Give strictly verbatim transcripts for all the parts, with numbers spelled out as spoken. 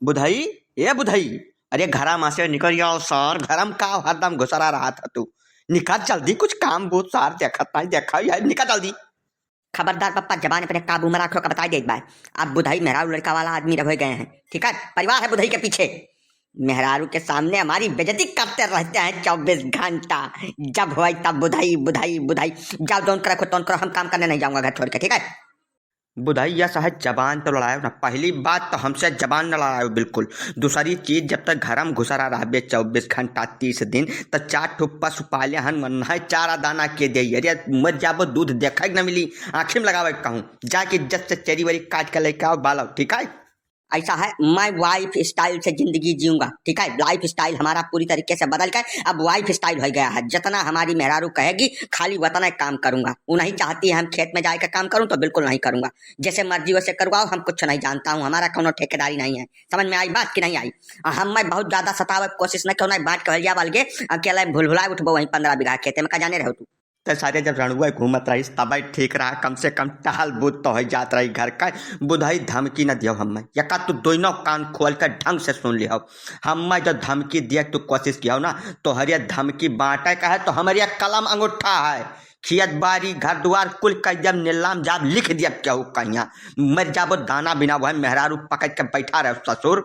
बुधई, ए बुधई, अरे घरा मा से निकल जाओ सार, घरा मा का हरदम घुसरा रहत ह तू? निकल जल्दी, कुछ काम बूत सार देखत नाहीं, देखा है, निकल जल्दी। खबरदार पप्पा, जबान अपने काबू मा राखो, का बताई देत बा। अब बुधई मेहरारू लड़का वाला आदमी रह गए हैं, ठीक है? परिवार है बुधई के पीछे। मेहरारू के सामने हमारी बेइज्जती करते रहते हैं चउबीस घंटा। जब होई तब बुधई, बुधई, बुधई। जाओ, जौन करे खुद तौन करो, हम काम करने नहीं जाऊंगा घर छोड़ के, ठीक है? बुधई, या साहब, जबान तो लड़ायो ना, पहली बात तो हमसे जबान न लड़ायो बिल्कुल। दूसरी चीज, जब तक घर मा घुसरा रहबे चउबीस घंटा, तीस दिन, त चार ठो पशु पाले हन, मन है चारा दाना के देई। अरे मर जाबो, दूध देखे के न मिली, आँखी मा लगावे के कहूँ, जाके इज्जत से चरी वरी काट के लेके आओ, बालो, ठीक है? ऐसा है, मैं वाइफ स्टाइल से जिंदगी जीऊंगा, ठीक है? लाइफ स्टाइल हमारा पूरी तरीके से बदल गए, अब वाइफ स्टाइल हो गया है। जितना हमारी मेहरारू कहेगी, खाली वतना काम करूंगा। वो नहीं चाहती है हम खेत में जाए के काम करूं, तो बिल्कुल नहीं करूंगा। जैसे मर्जी वैसे करवाओ, हम कुछ नहीं जानता हूँ, हमारा कोनो ठेकेदारी नहीं है, समझ में आई बात कि नहीं आई? आ, हम मैं बहुत ज्यादा सतावे के कोशिश न करो, नहीं बांट के हलिया बलगे, अकेले भुलभुला उठबो वहीं पन्द्रह बीघा खेते में, का जाने रहो तू। ते सारे जब रणुआ घूमत रहिस तबै ठीक रहा, कम से कम टहल बूत तो होइ जात रही घर का। बुधई, धमकी न दियो हम्मे, यका तू दोनों कान खोल के ढंग से सुन लिहो। हम्मे जो धमकी दिए तू कोशिश किहो ना, तोहरे धमकी बांटे का है तो हमरे कलम अंगूठा है, खियत बारी घर दुआर कुल कह देब नीलाम, जाब लिख देब केहू कहिया, मर जाबो दाना बिना वह मेहरारू पकड़ के बैठा रहे ससुर।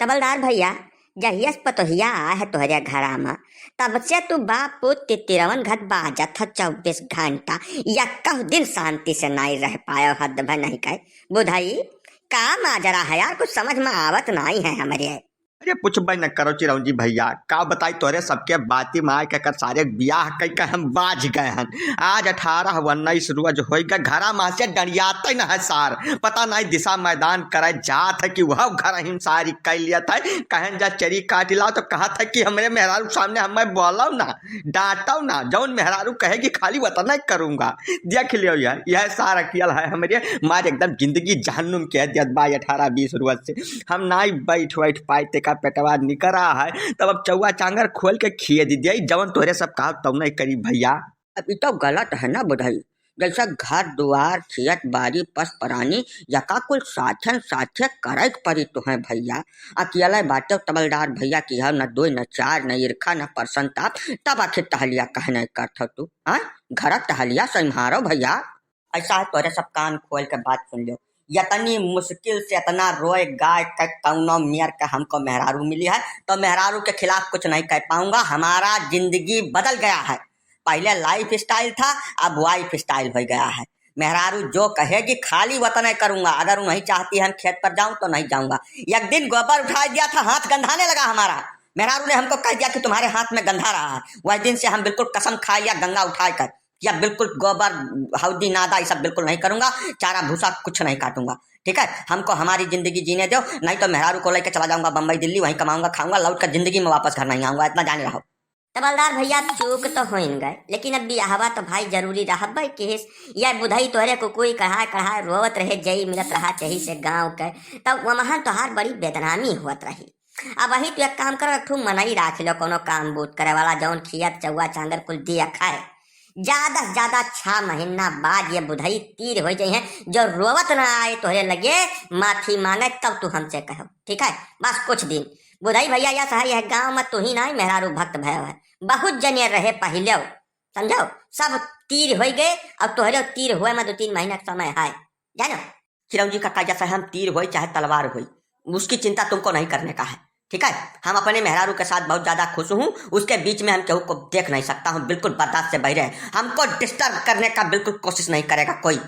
तबलदार भैया, जहिया से पतोहिया आए है तोहरे घरा मा, तब से तू बाप पूत तितिरवन घट बाजत ह चउबीस घंटा, यक्कहु दिन शांति से नाई रह पायो, हद भय नहीं कहे। बुधई, का माजरा है यार, कुछ समझ मा आवत नाई है हमरे। अरे पूछबे न करो चिरौंजी भैया, का बताई तोहरे सबके बाती मा आए के कर सारे बियाह कई के हम बाज गए हन। आज अठारह उन्नीस रोज होई गए, घरा मा से डंडियाते न है सार। पता नहीं दिशा मैदान करे जात है कि वह घर हिंसारी कर लियत है। कहन जा चरी काट लाओ तो कहत है कि हमरे मेहरारू सामने हम्मे बोलो ना, डांटो ना, जौन मेहरारू कहेगी खाली वतना करूंगा। देख लियो यार, यह सार अकियल है हमरे, मार एकदम जिंदगी जहन्नुम के दियत बा अठारह बीस रोज से। हम नाई बैठ वैठ पाए, तेका पेटवा निकरा है, तब अब चौवा चांगर खोल के खिए दी दिया, जवन तोहरे सब कहा तौने करी भैया। अब ई तो गलत है ना बुधई, जैसे घर दुआर, खेत बारी, पस प्राणी, यका कुल साथन साथे करे के परी तुहें भैया। अकेले बाटे तबलदार भैया की है, न दोई, न चार, न ईरखा, न परसन ताप, तब आखिर टहलिया कहने करत हो तू, हाँ? घर टहलिया संभारो भैया। ऐसा है तोरे सब कान खोल के बात सुन लो, यतनी मुश्किल से इतना रोए गाय के कौनो मेर के हमको मेहरारू मिली है, तो मेहरारू के खिलाफ कुछ नहीं कह पाऊंगा, हमारा जिंदगी बदल गया है। पहले लाइफ स्टाइल था, अब वाइफ स्टाइल हो गया है। मेहरारू जो कहेगी खाली वतने करूंगा, अगर वो नहीं चाहती हम खेत पर जाऊं तो नहीं जाऊंगा। एक दिन गोबर उठा दिया था, हाथ गंधाने लगा हमारा, मेहरारू ने हमको कह दिया कि तुम्हारे हाथ में गंधा रहा है। वह दिन से हम बिल्कुल कसम खा लिया गंगा उठा कर, या बिल्कुल गोबर, हौदी, नादा, ये सब बिल्कुल नहीं करूंगा, चारा भूसा कुछ नहीं काटूंगा, ठीक है? हमको हमारी जिंदगी जीने दो, नहीं तो मेहरारू को लेकर चला जाऊंगा बम्बई दिल्ली, वहीं कमाऊंगा खाऊंगा, लौट कर जिंदगी में वापस घर नहीं आऊंगा, इतना जाने रहो। तबलदार भैया, अब चूक तो होइन गए, लेकिन अब बियाहवा तो भाई जरूरी रहबे किहिस। यह बुधई तोहरे को कोई कढ़ाए कढ़ाए रोवत रहे, जई मिलत रहा चही से गाँव के, तब वमहन तोहार बड़ी बदनामी होत रही। अब वही तू एक काम करो, एक ठो मनई राख लो, कोनो काम बूत करे वाला, जौन खियत चौवा चांगर कुल दिया खाए। ज्यादा से ज्यादा छह महीना बाद ये बुधई तीर हो जाई है, जो रोवत ना आए तोहरे लगे माफी मांगे, तब तू हमसे कहो, ठीक है? बस कुछ दिन। बुधई भैया, या सहर यह गांव में तू ही ना मेहरारू भक्त भयो है, बहुत जने रहे पहले, समझो, सब तीर हो गए, अब तोहरे तीर हुए में दो तीन महीना का समय है, जानो। चिरौंजी काका, जैसे हम तीर होई चाहे तलवार होई, उसकी चिंता तुमको नहीं करने का है, ठीक है? हम अपने मेहरारू के साथ बहुत ज्यादा खुश हूँ, उसके बीच में हम केहू को देख नहीं सकता हूँ, बिल्कुल बर्दाश्त से बाहर है। हमको डिस्टर्ब करने का बिल्कुल कोशिश नहीं करेगा कोई।